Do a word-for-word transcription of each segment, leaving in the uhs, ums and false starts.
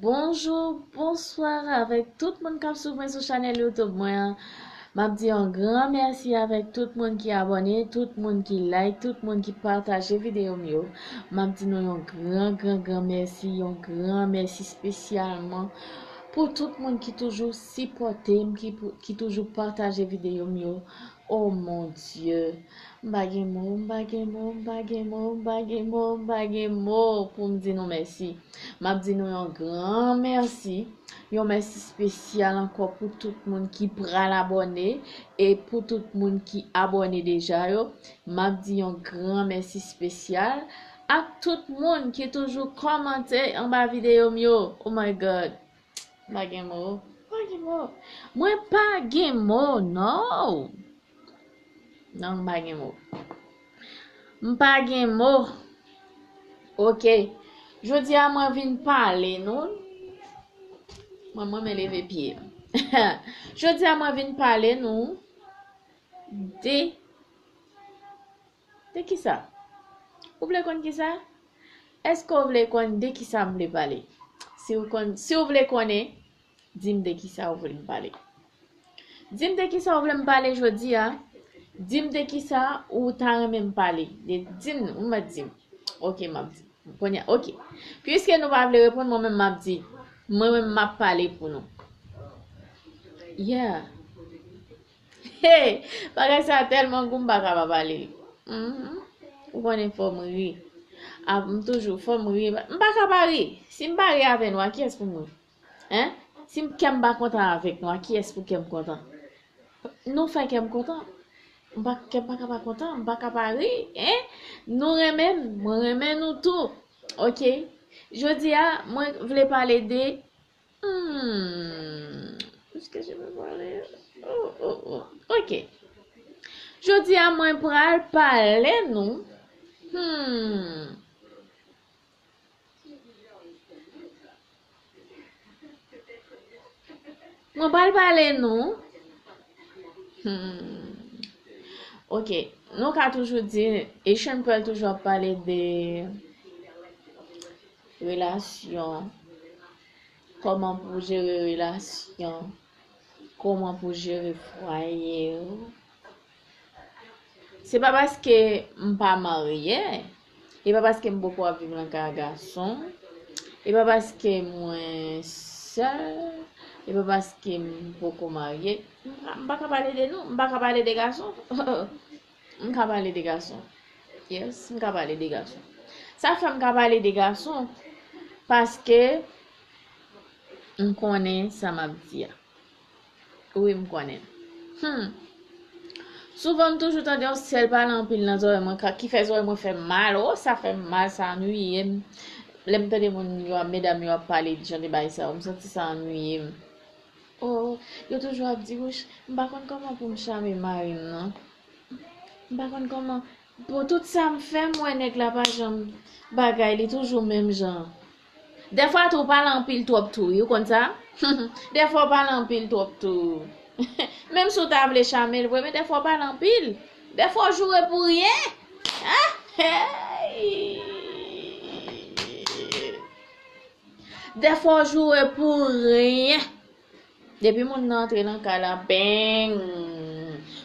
Bonjou, bonswa avèk tout moun k ap swiv mwen sou chanèl YouTube mwen an. M ap di yon gran mèsi avèk tout moun ki abòne, tout moun ki like, tout moun ki pataje videyo m yo. M ap di nou yon gran, gran, gran mèsi, yon gran mèsi espesyalman pou tout moun ki toujou sipòte m, ki, pou- ki toujou pataje videyo m yo. Oh mon Dieu, m pa gen mo, m pa gen mo, m pa gen mo, m pa gen mo, m pa gen mo pou m di nou mèsi. M ap di nou yon gran mèsi, yon mèsi espesyal ankò pou tout moun ki pral abòne e pou tout moun ki abòne deja yo. M ap di yon gran mèsi espesyal ak tout moun ki toujou kòmante anba videyo m yo. Oh my God. M pa gen mo. M pa gen mo. Mwen pa gen mo, non. Non, m pa gen mo. M pa gen mo. Ok. Jodi a mwen vin pale nou. Mwen, mwen men leve pye. Jodi a mwen vin pale nou de De kisa? Ou vle konn kisa? Èske w vle konn de kisa m vle pale? Si w konn, si w vle konnen, di m de kisa w vle m pale. Di m de kisa w vle m pale jodi a. Di m de kisa ou ta renmen m pale. De, di m, ou mèt di m. Ok, m ap di. Kounye a, ok. Piske nou pa vle reponn, mwen menm m ap di. Mwen menm m ap pale pou nou. Yeah. Hey, bagay sa tèlman gou m pa ka pa pale. Mhm. Ou konnen fò m ri. A, m toujou fò m ri. M pa ka pa ri. Si m pa ri avè nou, a kiyès pou m ri? Hein? Si m, kè m pa kontan avèk nou, a kiyès pou kè m kontan? Nou fè kè m kontan. M pa, kè m pa ka pa kontan, m pa ka pa ri, hein? Nou renmen m, mwen renmen nou tou. Ok? Jodi a, mwen vle pale de Hmm. Est-ce que je peux parler? Oh, oh, oh. Ok. Jodi a, mwen pral pale nou. Hmm. Mwen pral pale nou. Hmm. Ok. Nou ka toujou di, Asian Pearl toujou ap pale de relasyon, kòman pou jere relasyon, kòman pou jere fwaye w. Se pa paske m pa marye, e pa paske m poko ap viv nan kay gason, e pa paske mwen sèl, e pa paske m poko marye, m pa, m pa ka pale de nou, m pa ka pale de gason. M ka pale de gason. Yes, m ka pale de gason. Sa fè m ka pale de gason, paske m konnen sa m ap di a. Wi, m konnen. Hmm. Souvan, m toujou tande yon sèl pale anpil nan zòrèy mwen, ka- ki fè zòrèy mwen fè mal. Oh, sa fè m mal, sa annuiye m. Lè m tande moun yo, medam yo ap pale jan de bagay sa yo, m santi sa annuiye m. Oh, yo toujou ap di, wouch, m pa konn kòman pou m chame mari m, non. M pa konn kòman. Pou tout sa m fè, m wè nèg la pa janm bagay, li toujou menm jan. Dèfwa tou, w pale anpil twòp tou, wi, ou konn sa? Dèfwa w pale anpil twòp tou. Menm si w ta vle chame l vre, men dèfwa w pale anpil. Dèfwa w joure pou ryen. Ah, hey! Dèfwa w joure pou ryen. Depi moun nan antre nan kay la, beng!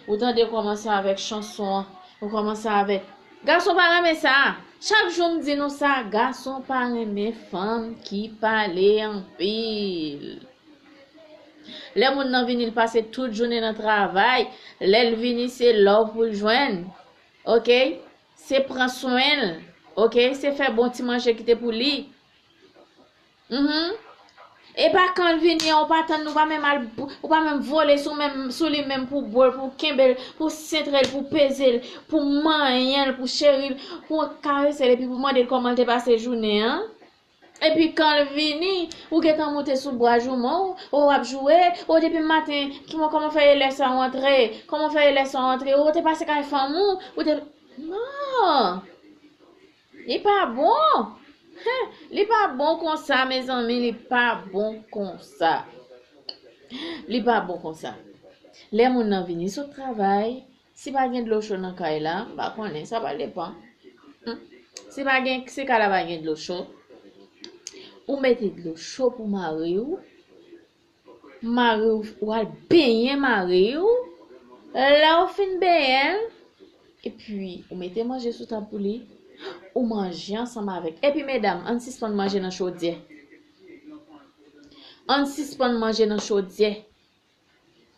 Ou tande kòmanse avèk chanson an. Ou kòmanse avèk. Gason pa renmen sa. Chak jou m di nou sa, gason pa renmen fanm ki pale anpil. Lè moun nan vini, l pase tout jounen nan travay. Lè l vini, se love pou l jwenn. Ok? Se pran swen l. Ok? Se fè bon ti manje kite pou li. Mhm. E pa kan l vini an, ou pa tann, ou pa menm al, ou pa menm vole sou menm, sou li menm pou bo l, pou kenbe l, pou sentre l, pou peze l, pou manyen l, pou cheri l, pou karese l, epi pou mande l kòman l te pase jounen an. Epi kan l vini, ou gentan moute sou bwa jouman w, ou ap joure, ou depi maten, ki mwen kòman fè e lè sa w antre, kòman fè e lè sa w antre, ou te pase kay fanm ou, ou te, non! Li pa bon. Hen, li pa bon konsa, mezanmi, li pa bon konsa. Li pa bon konsa. Lè moun nan vini sot travay, si pa gen dlo cho nan kay la, m pa konnen, sa pral depann. Hmm. Si pa gen, si kay la pa gen dlo cho, Ou mete dlo cho pou mari w. Mari w, w al benyen mari w. Lè w fin benyen l, epi ou mete manje sou tab pou li, ou manje ansanm avèk. Epi medam, ann sispann manje nan chodyè. Ann sispann manje nan chodyè.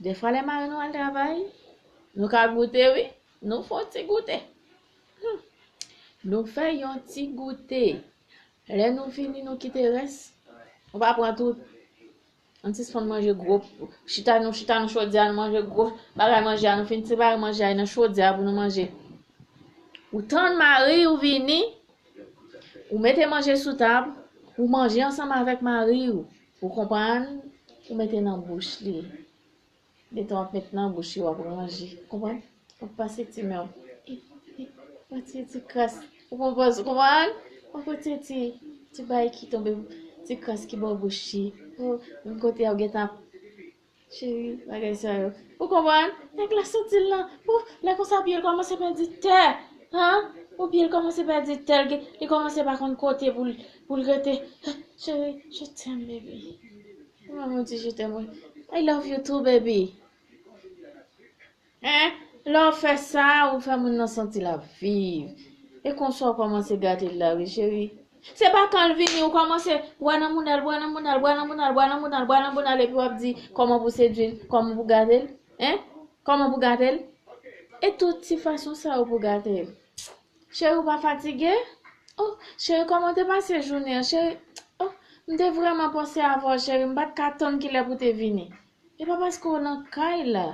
Dèfwa lè mari nou al travay, nou ka goute wi. Nou fè yon ti goute. Hmm. Nou fè yon ti goute. Lè nou fini, nou kite rès. Nou pa pran tout. Ann sispann manje gwo. Chita nou, chita nan chodyè a, nou manje gwo bagay manje a, nou fin separe manje a nan chodyè a pou nou manje. Ou tann mari ou vini, ou mete manje sou tab, ou manje ansanm avèk mari ou. Ou konprann? Ou mete nan bouch li. Detan w ap met nan bouch li, w ap ranje. Konprann? W ap pase ti men w. E, e, w ap tire ti kras. Ou konprann? Ou konprann? W ap tire ti, ti bay ki tonbe, ti kras ki bò bouch li. Pou yon kote w gentan ap, cheri, bagay sa yo. Ou konprann? Nèg la santi l lan. Pou, lè konsa pye l kòmanse pèdi tè. Han? Pou pye l kòmanse pèdi tè. Li kòmanse pa konn kote pou l, pou l rete. Cheri, je t'aime, baby. Mwen, mwen di je t'aime, wi. I love you too, baby. Hein? Lè w fè sa, ou fè moun nan santi l ap viv. E konsa w kòmanse gate l la, wi, cheri. Se pa kan l vini, ou kòmanse bwè nan mounal, bwè nan mounal, bwè nan mounal, bwè nan mounal, bwè nan mounal, epi w ap di kòman pou sedui l, kòman pou gate l, hein? Kòman pou gate l? E tout ti fason sa yo pou gate l. Cheri, ou pa fatige? Oh, cheri, kòman w te pase jounen an, cheri? Oh, m te vrèman panse avè w, cheri, m pa t ka tann kilè pou w te vini. E pa paske w nan kay la.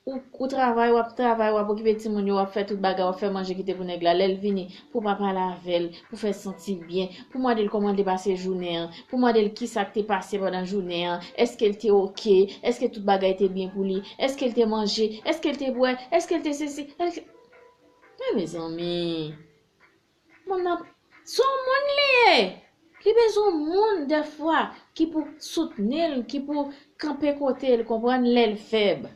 Ou, ou travay, w ap travay, w ap okipe timoun yo, w ap fè tout bagay, w ap fè manje kite pou nèg la. Lè l vini, pou w pa pale avè l, pou w fè l santi l byen, pou w mande l kòman l te pase jounen an, pou w mande l kisa k te pase pandan jounen an, èske l te oke, èske tout bagay te byen pou li, èske l te manje, èske l te bwè, èske l te sesi, èske... Men mezanmi, moun nan, se yon moun li ye. Li bezwen yon moun dèfwa ki pou soutni l, ki pou kanpe kote l, konprann, lè l fèb.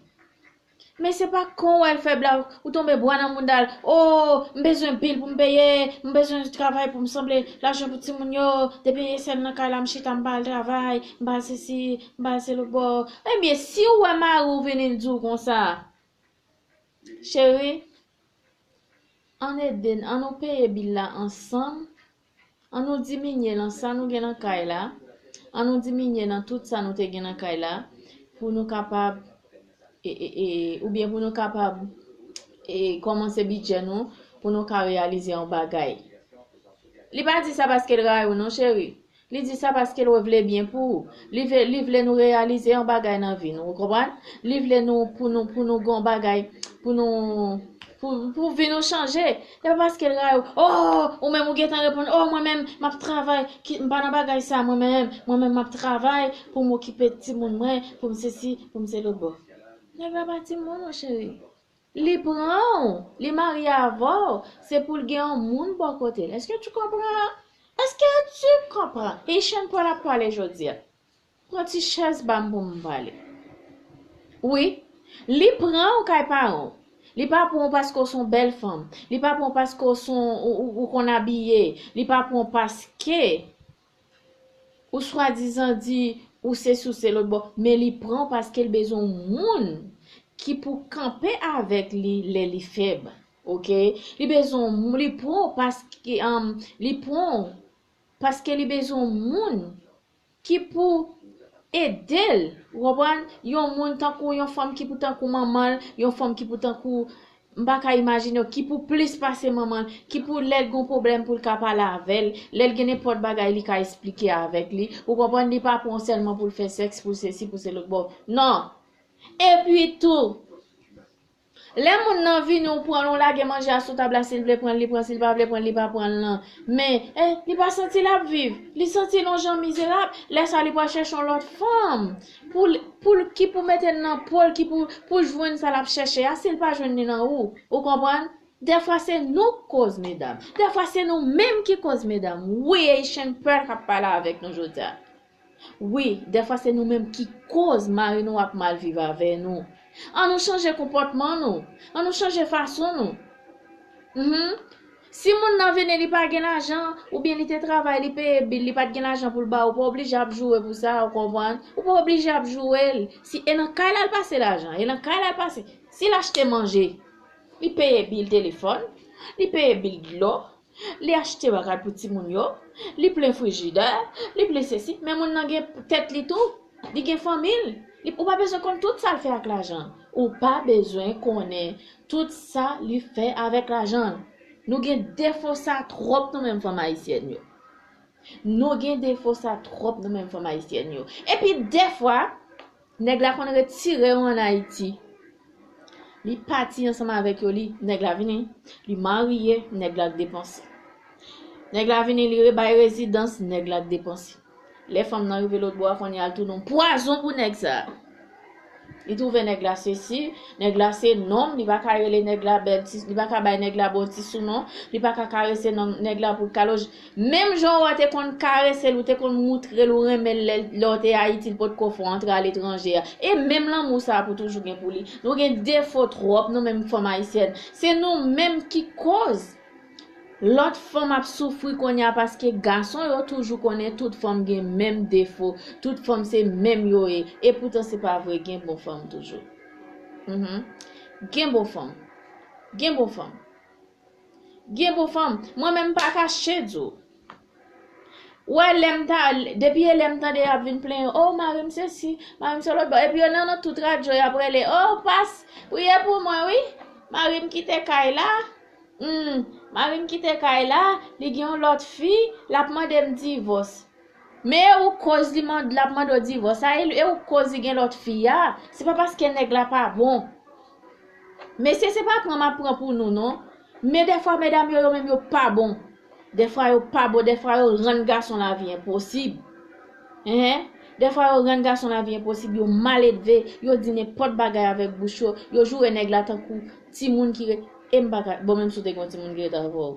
Men se pa kan w wè l fèb la, ou tonbe bwè nan mouda l. Oh, m bezwen bil pou m peye, m bezwen travay pou m sanble lajan pou timoun yo. Depi e sèl nan kay la, m chita, m pa al travay, m pa al sesi, m pa al se lòt bò. Ebyen, si w wè mari w vini l di w konsa, cheri, ann ede n, ann nou peye bil la ansanm, ann nou diminye nan sa nou gen nan kay la, ann nou diminye nan tout sa nou te gen nan kay la, pou nou kapab, e, e, e, oubyen pou nou kapab, e, kòmanse bidjè nou, pou nou ka reyalize yon bagay. Li pa di sa paske l rayi w non, cheri. Li di sa paske l vle byen pou ou. Li vle, li vle nou reyalize yon bagay nan vi nou, ou konprann? Li vle nou, pou nou, pou nou gen yon bagay, pou nou, pou, pou vi nou chanje. Se pa paske l rayi w. Oh, ou menm ou gentan reponn, oh, mwen menm, m ap travay, ki, m pa nan bagay sa, mwen menm, mwen menm, m ap travay pou m okipe timoun mwen, pou m sesi, pou m se lòt bò. Nèg la pa timoun, non, cheri. Li pran w, li marye avè w, se pou l gen yon moun bò kote l. Èske tu konpran? Èske tu konpran? Haitian Pearl ap pale jodi a. Pran ti chèz ba m pou m pale. Wi, li pran w kay paran w. Li pa pran w paske w se yon bèl fanm. Li pa pran w paske w se yon, ou, ou, ou konn abiye. Li pa pran w paske ou swadizan di ou sesi ou se lòt bò, men li pran w paske l bezwen yon moun ki pou kanpe avèk li lè li fèb. Oke? Li bezwen yon moun, li pran w paske, um, li pran w paske li bezwen yon moun ki pou ede l. Ou konprann? Yon moun tankou, yon fanm ki pou tankou manman l, yon fanm ki pou tankou, m pa ka imajine w, ki pou plis pase manman l, ki pou lè l gen yon pwoblèm pou l ka pale avè l, lè l gen nenpòt bagay li ka esplike avèk li. Ou konprann? Li pa pran w sèlman pou l fè sèks, pou l sesi, pou se lòt bò. Non! Epi tou, lè moun nan vini, ou pran l, ou lage manje a sou tab la, si l vle pran l, li pran, si l pa vle pran l, li pa pran l nan. Men, eh, li pa santi l ap viv. Li santi l yon jan mizerab. Lè sa, li pral chèche yon lòt fanm. Pou l, pou l, ki pou mete l nan po l, ki pou, pou jwenn sa l ap chèche a, si l pa jwenn li nan ou. Ou konprann? Dèfwa se nou k koz, medam. Dèfwa se nou menm ki koz, medam. Wi, Haitian Pearl k ap pale avèk nou jodi a. Wi, dèfwa se nou menm ki koz mari nou ap mal viv avè nou. An nou chanje konpòtman nou. An nou chanje fason nou. Mhm. Si moun nan vini, li pa gen lajan, oubyen li te travay, li peye bil, li pa t gen lajan pou l ba ou, ou pa oblije ap joure pou sa, ou konprann? Ou pa oblije ap joure l. Si e nan kay la l pase lajan, e nan kay la l pase. Si l achte manje, li peye bil telefòn, li peye bil dlo, li achte bagay pou timoun yo, li plen frijidè, li plen sesi, men moun nan gen tèt li tou, li gen fanmi l. Li, ou pa bezwen konn tout sa l fè ak lajan. Ou pa bezwen konnen tout sa li fè avèk lajan. Nou gen defo sa twòp nou menm fanm ayisyèn yo. Nou gen defo sa twòp nou menm fanm ayisyèn yo. Epi defwa, nèg la konn retire w ann Ayiti. Li pati ansanm avèk yo, li, nèg la vini, li marye, nèg la k depanse. Nèg la vini, li rebay rezidans, nèg la k depanse. Lè fanm nan rive lòtbò a, kounye a l tounen yon pwazon pou nèg sa. Li twouve nèg la sesi, nèg la se nonm, li pa ka rele nèg la bèl ti, li pa ka bay nèg la bon ti sounon, li pa ka karese nonm, nèg la pou l ka loje. Menm jan w te konn karese l, ou te konn moutre l ou renmen l lè, lè w te Ayiti, l potko fè w antre aletranje a. E menm lanmou sa a pou toujou gen pou li. Nou gen defo twòp, nou menm fanm ayisyèn. Se nou menm ki koz lòt fanm ap soufri kounye a, paske gason yo toujou konnen tout fanm gen menm defo, tout fanm se menm yo ye. Epoutan se pa vre, gen bon fanm toujou. Mhm. Gen bon fanm. Gen bon fanm. Gen bon fanm. Mwen menm m pa kache di w. Ou wè lè m ta, depi e lè m tande y ap vin plenyen, "Oh, mari m sesi, mari m se lòt bò." Epi yo nan, nan tout radyo y ap rele, "Oh, pas, priye pou mwen wi. Mari m kite kay la. Hmm, mari m kite kay la, li gen yon lòt fi, l ap mande m divòs." Men e ou koz li mand-, l ap mande w divòs. Sa e, e ou koz li gen lòt fi a. Se pa paske nèg la pa bon. Mesye, se pa pran m ap pran pou nou non. Men dèfwa medam yo, yo menm yo pa bon. Dèfwa yo pa bon, dèfwa yo rann gason lavi enposib. Enhen. Dèfwa yo rann gason lavi enposib, yo maledve, yo di nenpòt bagay avèk bouch yo, yo joure nèg la tankou timoun ki re-, e m pa ka, bon, menm si w te gen yon timoun ki ret avè w.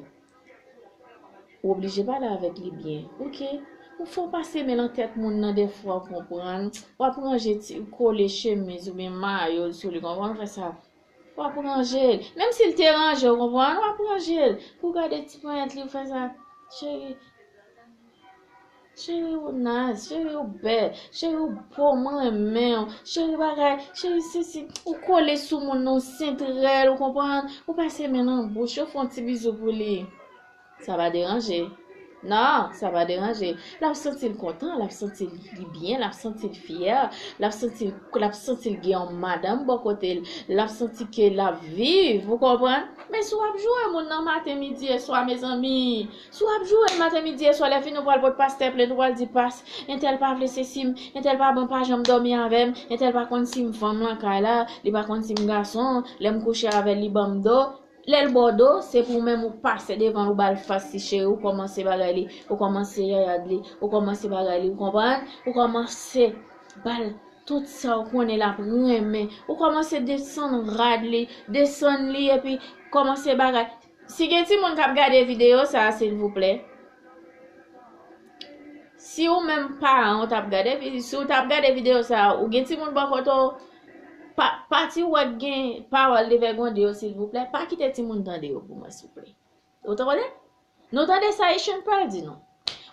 Ou oblije pale avèk li byen. Oke. Ou fè w pase men nan tèt moun nan dèfwa, w konprann. W ap ranje ti kole chemiz oubyen mayo l sou li, konprann, w fè sa. W ap ranje l. Menm si l te ranje, w konprann, w ap ranje l. Pou w gade ti ponyèt li, w fè sa. Cheri. Cheri, ou nice, cheri, ou bèl, cheri, ou bo, mwen renmen w, cheri, bagay, cheri, sesi, ou kole sou moun nan, w sentre l, ou konprann, ou pase men nan bouch, ou fè yon ti bizou pou li. Sa pa deranje. Non, sa pa deranje. L ap santi l kontan, l ap santi li byen, l ap santi l fyè, l ap santi l, l ap santi l gen yon madanm bò kote l, l ap santi ke l ap viv, ou konprann? Men si w ap joure moun nan maten, midi e swa, mezanmi, si w ap joure l maten, midi e swa, lè fini ou pral pot pastè plent, ou pral di, "Pas, entèl pa vle sesi m, entèl pa bon, pa janm dòmi avè m, entèl pa konn si m fanm lan kay la, li pa konn si m gason, lè m kouche avè l, li ban m do." Lè l ba w do, se pou menm ou pase devan l, ou ba l fas li, cheri, ou kòmanse bagay li, ou kòmanse yayad li, ou kòmanse bagay li, ou konprann? Ou kòmanse ba l tout sa w konnen l ap renmen. Ou kòmanse desann rad li, desann li, epi kòmanse bagay. Si gen timoun k ap gade videyo sa a, silvouplè, si ou menm paran ou t ap gade vi-, si ou t ap gade videyo sa a, ou gen timoun bò kote w, pa, pati ou wè k gen pawòl devègonde yo, silvouplè, pa kite timoun tande yo pou mwen, souple. Ou tande? Nou tande sa Ishan pral di nou.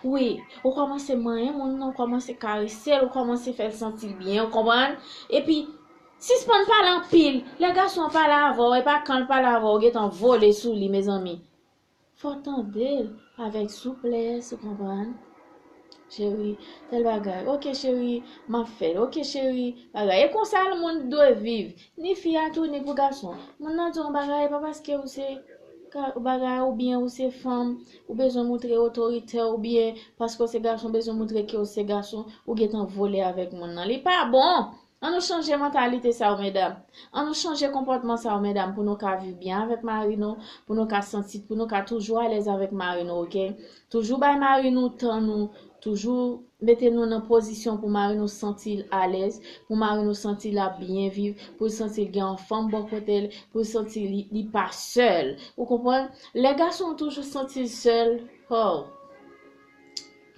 Wi, ou kòmanse manyen moun nan, ou kòmanse karese l, ou kòmanse fè l santi l byen, ou konprann? Epi, sispann pale anpil. Lè gason an pale avè w, e pa kan l pale avè w, ou gentan vole sou li, mezanmi. Fò w tande l avèk souplès, ou konprann? Cheri, tèl bagay. Oke, cheri, m ap fè l. Oke, cheri, bagay. E konsa l moun dwe viv. Ni fi a tou, ni pou gason. Moun nan di w yon bagay, e pa paske ou se ka-, bagay, oubyen ou se fanm, ou bezwen moutre otoritè, oubyen paske w se gason, ou bezwen moutre ke w se gason, ou gentan vole avèk moun nan. Li pa bon! An nou chanje mantalite sa yo, medam. An nou chanje konpòtman sa yo, medam, pou nou ka viv byen avèk mari nou, pou nou ka santi, pou nou ka toujou alèz avèk mari nou, oke? Toujou bay mari nou tan nou, toujou mete nou nan pozisyon pou mari nou santi l alèz, pou mari nou santi l ap byen viv, pou l santi l gen yon fanm bò kote l, pou l santi li, li pa sèl. Ou konprann? Lè gason an toujou santi l sèl, oh.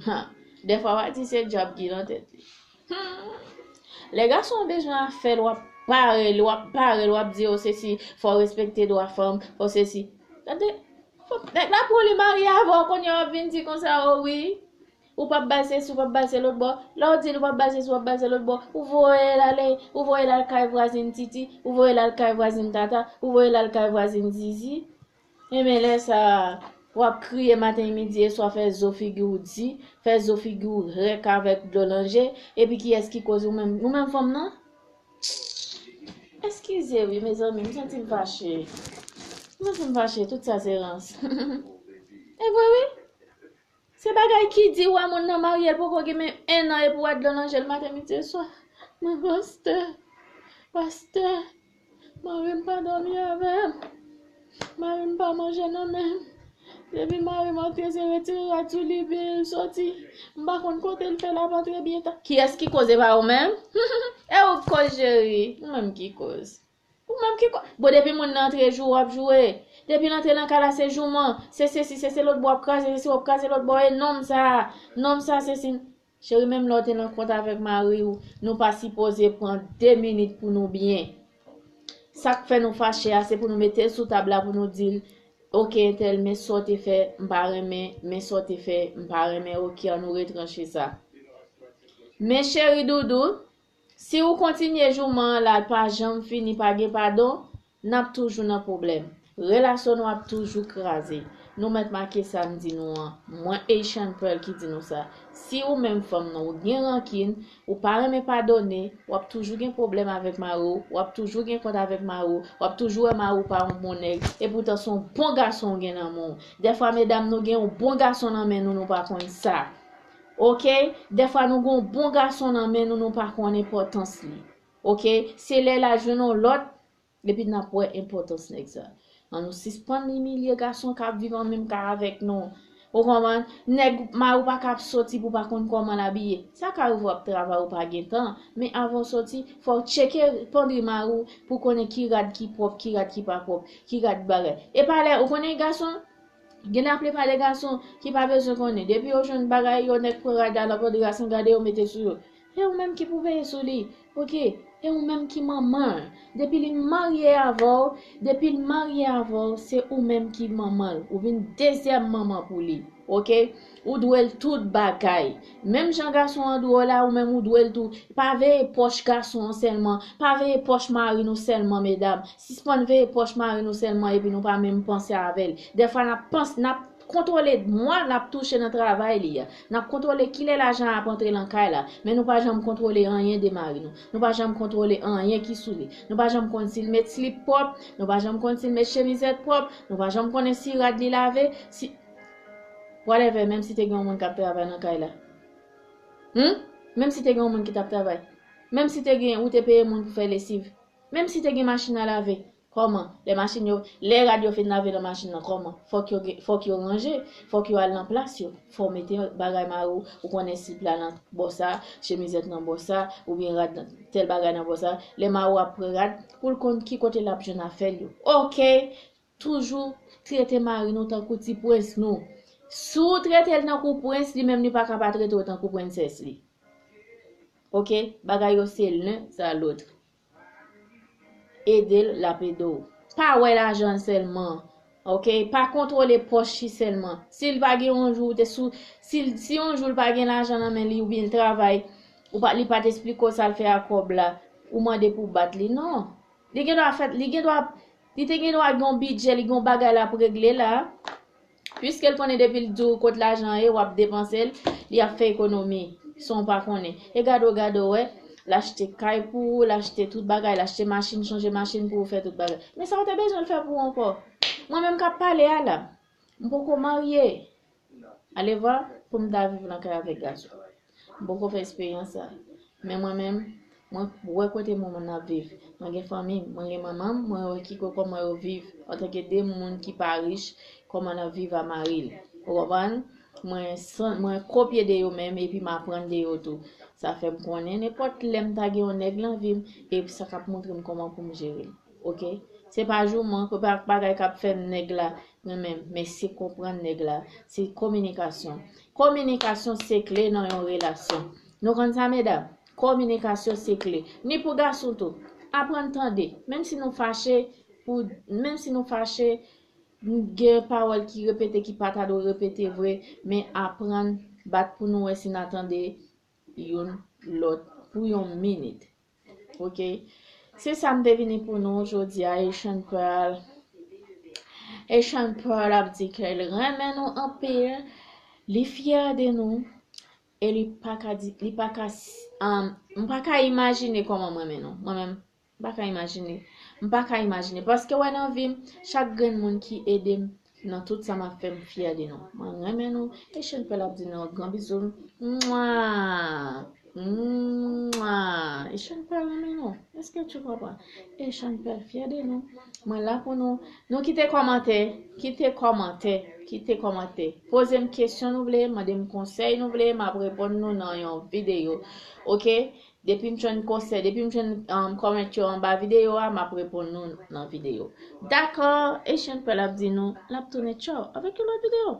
Ha, dèfwa w a di se dyab ki nan tèt li. Hmm. Lè gason an bezwen afè l, w ap pare l, w ap pare l, w ap di, "Oh, sesi, fò w respekte dwa fanm, fò sesi." Tande, Nèg la pran li marye avè w, kounye a w ap vin di konsa, o wi, ou p ap ba l sesi, ou p ap ba l se lòt bò. Lè w di l ou p ap ba l sesi, ou p ap ba l se lòt bò, ou voye l ale, ou voye l al kay vwazin Titi, ou voye l al kay vwazin Tata, ou voye l al kay vwazin Zizi. Enben lè sa a, w ap kriye maten, midi e swa, fè zo figi w di, fè zo figi w rèk avèk dlo nan je, epi kiyès ki koz ou menm, ou menm fanm nan? Eskize wi, mezanmi, m santi m fache. M santi m fache, tout sa se rans. E vre wi. Se bagay ki di w a moun nan marye, l poko gen menm en an epi w a dlo nan je l maten, midi e swa. Mwen pastè, pastè, mari m pa dòmi avè m. Mari m pa manje nan men m. Depi mari m antre, se retire rad sou li, byen l soti. M pa konn kote l fè l ap antre byen ta. Kiyès ki koz, e pa ou menm? E ou k koz, cheri. Ou menm ki koz. Ou menm ki koz. Bon, depi moun nan antre jou, w ap joure. Depi l antre nan kay la, se jouman. Se sesi, se, se lòt bò, w ap kraze, se si w ap kraze lòt bò. E nonm sa, nonm sa, se si. Cheri, menm lè w te nan kont avèk mari w, nou pa sipoze pran de minit pou nou byen. Sa k fè nou fache a, se pou nou mete l sou tab la pou nou di l, oke, entèl, men sa w te fè, m pa renmen, men sa w te fè, m pa renmen, oke, ann nou retranche sa. Men cheri doudou, si ou kontinye jouman an la, l pa janm fini, pa gen padon, n ap toujou nan pwoblèm. Relasyon nou ap toujou kraze. Nou mèt make sa m di nou an. Mwen Haitian Pearl ki di nou sa. Si ou menm fanm nan ou gen rankin, ou pa renmen padone, w ap toujou gen pwoblèm avèk mari w, w ap toujou gen kont avèk mari w, w ap toujou wè mari w pa yon bon nèg, epoutan se yon bon gason w gen nan men w. Dèfwa medam nou gen yon bon gason nan men nou, nou pa konn sa. Oke? Dèfwa nou gen yon bon gason nan men nou, nou pa konn enpòtans li. Oke? Se lè l al jwenn yon lòt, epi n ap wè enpòtans nèg sa. Ann nou sispann imilye gason k ap viv an menm kay avèk nou. Ou konprann? Nèg mari w pa ka ap soti pou w pa konn kòman l abiye. Sa ka rive w ap travay, ou pa gen tan, men avan w soti, fò w tcheke pandri mari w pou konnen ki rad ki pwòp, ki rad ki pa pwòp, ki rad bagay. E pa lè, ou konnen gason, gen laplipa de gason ki pa bezwen konnen. Depi yo jwenn bagay yo, nèg pran rad la, l ap antre gason gade yo mete sou yo. E ou menm ki pou veye sou li, oke? E ou menm ki manman l. Depi li marye avè w, depi l marye avè w, se ou menm ki manman l. Ou vin dezyèm manman pou li, oke? Ou dwe l tout bagay. Menm jan gason an dwe w la, ou menm ou dwe l tou. Pa veye pòch gason an sèlman, pa veye pòch mari nou sèlman, medam. Sispann veye pòch mari nou sèlman epi nou pa menm panse avè l. Dèfwa n ap panse, n ap kontwole mwa n ap touche nan travay li a. N ap kontwole kilè lajan an ap antre nan kay la. Men nou pa janm kontwole anyen de mari nou. Nou pa janm kontwole anyen ki sou li. Nou pa janm konn si l met slip pwòp. Nou pa janm konn si l met chemizèt pwòp. Nou pa janm konnen si rad li lave. Si, whatever, menm si te gen yon moun k ap travay nan kay la. Hmm? Menm si te gen yon moun ki t ap travay. Menm si te gen, ou te peye moun pou fè lesiv. Menm si te gen machin a lave, kòman? Lè machin yo, lè rad yo fin lave nan machin nan, kòman? Fòk yo, fòk yo ranje, fòk yo al nan plas yo. Fò w mete bagay mari w, ou konnen slip la nan bò sa, chemizèt nan bò sa, oubyen rad nan, tèl bagay nan bò sa. Lè mari w ap pran rad, pou l konn ki kote l ap jwenn afè l yo. Oke, toujou trete mari nou tankou ti prens nou. Si w trete l tankou prens, li menm li pa ka pa trete w tankou prensès li. Oke, bagay yo se l'un à l'autre. Ede l, l ap ede w. Pa wè lajan l sèlman. Oke, pa kontwole pòch li sèlman. Si l pa gen yon jou, te sou, si, si yon jou l pa gen lajan nan men li oubyen l travay, ou pa, li pa t esplike w sa l fè ak kòb la, ou mande pou w bat li, non. Li gen dwa fè, li gen dwa, li te gen dwa gen yon bidjè, li gen yon bagay l ap regle la. Piske l konnen depi l di w kot lajan an ye, w ap depanse l, li ap fè ekonomi san w pa konnen. E gade w, gade w wè, l achte kay pou ou, l achte tout bagay, l achte machin, chanje machin pou ou, fè tout bagay. Men sa w te bezwen l fè pou ou ankò? Mwen menm k ap pale a la, m poko marye. Alevwa, pou m ta viv nan kay avèk gason. M poko fè eksperyans sa. Men mwen menm, mwen wè kote moun ap viv. Mwen gen fanmi m, mwen gen manman m, mwen wè ki kòman yo viv. Antanke de moun ki pa rich, kòman n ap viv a mari l. Ou konprann? Mwen san, mwen kopye de yo menm, epi m aprann de yo tou. Sa fè m konnen nenpòt lè m ta gen yon nèg nan vi m, e sa k ap montre m kòman pou m jere l. Oke? Se pa jouman, se pa bagay k ap fè m nèg la, mwen menm, men se konprann nèg la. Se kominikasyon. Kominikasyon se kle nan yon relasyon. Nou konn sa, medam? Kominikasyon se kle. Ni pou gason tou. Aprann tande. Menm si nou fache, pou, menm si nou fache, Gen pawòl ki repete ki pa ta dwe repete vre, men aprann bat pou nou wè si n a tande youn lòt pou yon minit. Ok? Se sa m te vini pou nou jodi a, Haitian Pearl. Haitian Pearl ap di ke l renmen nou anpil, li fyè de nou, e li pa ka di, li pa ka, s- um, m pa ka imajine kòman m renmen nou. Mwen menm, m pa ka imajine. M pa ka imajine. Paske wè nan vi m, chak grenn moun ki ede m nan tout sa m ap fè, m fyè de nou. Mwen renmen nou. Haitian Pearl ap di nou gran bizou. Mwa! Mwa! Haitian Pearl renmen nou. Èske tu konprann? Haitian Pearl fyè de nou. Mwen la pou nou. Nou kite kòmantè. Kite kòmantè. Kite kòmantè. Poze m kesyon nou vle. Mande m konsèy nou vle. M ap reponn nou nan yon videyo. Ok? Depi m jwenn konsèy, depi m jwenn um, kòmantè yo anba videyo a, m ap reponn nou nan videyo. Dakò, Haitian Pearl ap di nou, l ap tounen tchò avèk yon lòt videyo.